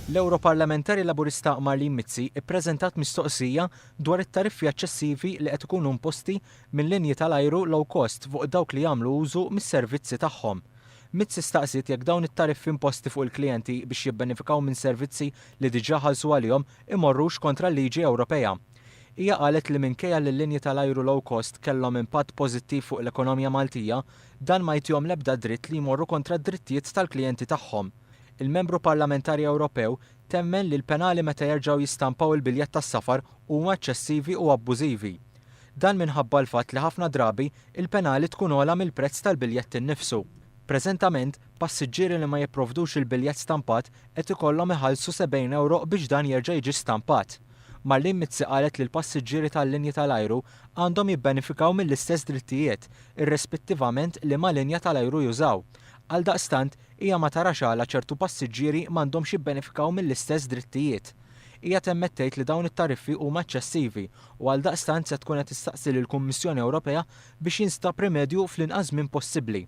L-Ewroparlamentari Laburista Marlene Mizzi ppreżentat mistoqsija dwar it-tariffi eċċessivi li qed ikunu imposti minn linji tal-ajru low cost fuq dawk li jagħmlu użu mis-servizzi tagħhom. Mizzi staqsiet jekk dawn it-tariffi imposti fuq il-klijenti biex jibbenefikaw minn servizzi li diġà ħallsu għalihom imorrux kontra l-liġi Ewropea. Hija qalet li minkejja li l-linji tal-ajru low cost kellhom impatt pożittiv fuq l-ekonomija Maltija, dan ma jtihom l-ebda dritt li jmorru kontra d-drittijiet tal-klijenti tagħhom. Il-Membru Parlamentari Ewropew temmen li l-penali meta jerġgħu jistampaw il-biljett tas-safar huma eċċessivi u abbużivi. Dan minħabba l-fatt li ħafna drabi il-penali tkun ogħla mill-prezz tal-biljett innifsu. Preżentament, passiġġieri li ma jipprovdux il-biljett stampat qed ikollhom iħallsu 70 ewro biex dan jerġa' jiġi stampat. Marlene Mizzi qalet li l-passiġġieri tal-linji tal-ajru għandhom jibbenefikaw mill-istess drittijiet, irrespettivament liema linja tal-ajru jużaw. Għaldaqstant, hija ma tarax għala ċertu passiġġieri m'għandhomx jibbenefikaw mill-istess drittijiet. Hija temmet tgħid li dawn it-tariffi huma eċċessivi u għaldaqstant se tkun qed tistaqsi lill-Kummissjoni Ewropea biex jinstab rimedju fl-inqas żmien possibbli.